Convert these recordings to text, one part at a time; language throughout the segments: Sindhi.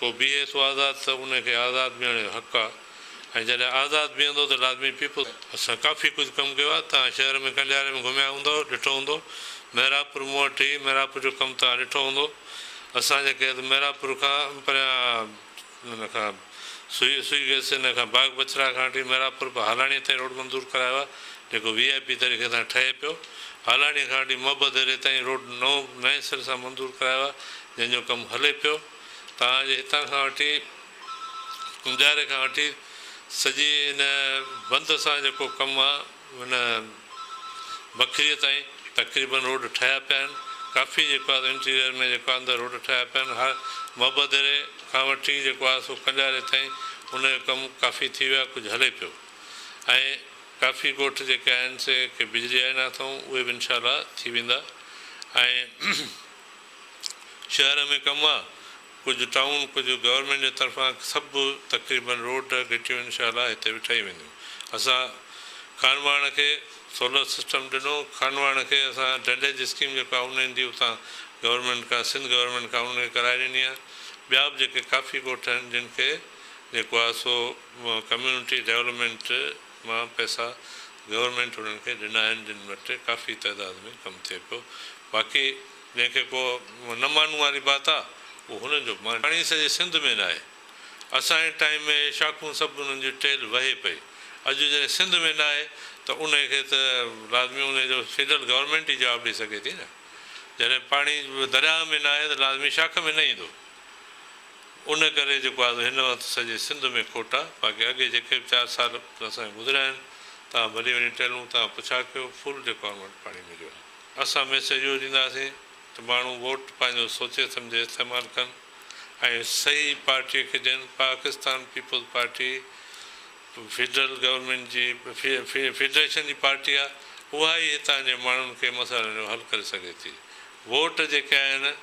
ڪو بيهي ٿو آزاد ته ان کي آزاد بيهڻ جو حق آ ۽ جڏهن آزاد بيهندو ته لازمي پيپلز اسان ڪافي ڪجهه ڪم ڪيو آ توهان شهر ۾ ڪنڊياري ۾ گهميا هوندؤ ڏٺو هوندو محرابپور مون وٽ هي محرابپور جو ڪم توهان ڏٺو هوندو اسان جيڪي محرابپور کان پريان ان کان سوئي سوئي گئس ان کان باغ بڇڙا کان وٺي محرابپور به هالاڻي تائين روڊ منظور ڪرايو آهي جيڪو وي آء پي طريقي سان ٺهي پيو. هالاڻي کان وٺي محبت ديري تائين روڊ نئون نئين سر سان منظور ڪرايو آهي جنهن جو ڪم هلي پيو. توهان جي هتان کان وٺي ڪنجاري کان وٺي سڄي ان بند سان جيڪو ڪم آهي ان بکريء تائين تقريبن روڊ ٺهيا پيا آهن. ڪافي جيڪو آهي سو انٽيريئر ۾ جيڪو آهي اندر روڊ ٺهيا پيا آهن. هر محبت ديري کان وٺي جيڪو آهي سو ڪنڊياري تائين ان جو ڪم ڪافي ٿي ويو آهي ڪجهه هلي پيو ۽ ڪافي ڳوٺ جيڪي آهن سي ڪي بجلي آئي نه اٿئون اهي به انشاء الله ٿي ويندا ۽ شهر ۾ ڪم آهي ڪجهه ٽائون ڪجهه گورنمينٽ جي طرفان سڀ تقريبن روڊ گهٽيون انشاء الله هتي به ٺهي وينديون اسان خانواهڻ کي سولر سسٽم ڏنو خانواهڻ کي اسان ڊرينيج اسڪيم جيڪا انهن جي اتان گورنمينٽ کان سنڌ گورنمينٽ کان انهن کي ڪرائي ڏني آهي ٻيا به جيڪي ڪافي ڳوٺ آهن جن کي جيڪو آهي سو ڪميونٽي ڊولپمينٽ مان پئسا گورنمينٽ انهن کي ڏنا آهن جن وٽ ڪافي تعداد ۾ ڪم ٿئي پيو باقي جنهن کي ڪو نه مانون واري بات آ اهو هنن جو پاڻي سڄي سنڌ ۾ ناهي اسان جي ٽائيم ۾ اهي شاخون سڀ انهن جي ٽيل وهي پئي اڄ جڏهن سنڌ ۾ ناهي ته انهي کي ته لازمي انهي جو فيڊرل گورنمينٽ ئي جواب ڏئي سگهي ٿي نه جڏهن پاڻي درياهه ۾ ناهي ته لازمي شاخ ۾ نه ايندو ان ڪري جيڪو آهي هن وقت سڄي سنڌ ۾ کوٽ آ باقي اڳي جيڪي به چار سال اسان جا گذريا آهن توهان ڀلي وڃي ٽيلون تان پڇا ڪيو فل جيڪو آهي ان وٽ پاڻي مليو آهي. اسان ميسيج اهو ڏينداسين ته ماڻهو ووٽ پنهنجو سوچي سمجهي استعمال ڪن ۽ صحيح پارٽيء کي ڏين، Pakistan peoples party federal government جي فيڊريشن جي پارٽي آهي اها ئي هتان جي ماڻهن کي مسئلن جو حل ڪري سگهي ٿي، ووٽ جيڪي آهن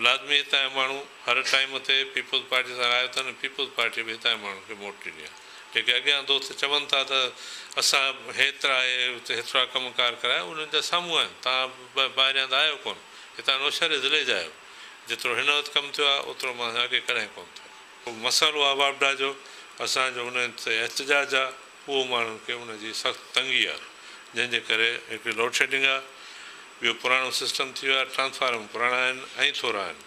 لازمي هتان جا ماڻهو هر ٽائيم تي پيپلز پارٽي سان رايو اٿن ۽ پيپلز پارٽي به هتان جي ماڻهن کي موٽ ڏني آهي. جيڪي اڳيان دوست چون ٿا ته اسان هيترا هيترا ڪم ڪار ڪرايا انهن جا سامهون آهن. توهان ٻاهريان ته آهيو ڪونه. هتان نوشهري ضلعي جا آهيو. جيترو هن وقت ڪم ٿيو آهي اوترو مان اڳي ڪڏهن ڪونه ٿيو. مسئلو آهي واپڊا جو اسان جو انهن تي احتجاج آهي. اهو ماڻهن کي ان جي سخت تنگي آهي جنهن جي ڪري هڪڙي لوڊشيڊنگ آهي ٻيو پراڻو سسٽم ٿي ويو آهي ٽرانسفارم پراڻا آهن ۽ ٿورا آهن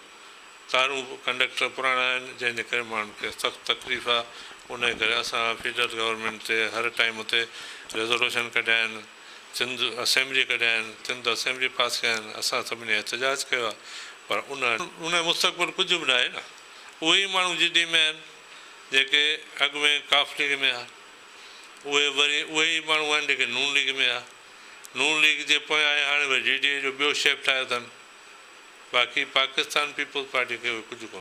تارون ڪنڊڪٽر پراڻا آهن جنهن جي ڪري ماڻهن کي سخت تڪليف آهي ان جي ڪري اسان فيڊرل گورنمينٽ تي هر ٽائيم تي ريزولوشن ڪڍيا آهن سنڌ اسيمبلي ڪڍيا آهن سنڌ اسيمبلي پاس ڪيا آهن اسان سڀني احتجاج ڪيو آهي پر ان ان جو مستقبل ڪجهه به ناهي نه اهي ئي ماڻهو جي ڊي ۾ آهن جيڪي اڳ ۾ قاف ليگ ۾ ها اهي وري اهي ئي ماڻهو آهن جيڪي نون ليگ ۾ ها. نون ليگ جي پويان آهي هاڻي وري جي ڊي اي جو ٻيو شيپ ٺاهيو اٿن. باقي پاڪستان پيپلز پارٽي کي اهي ڪجهه ڪونه.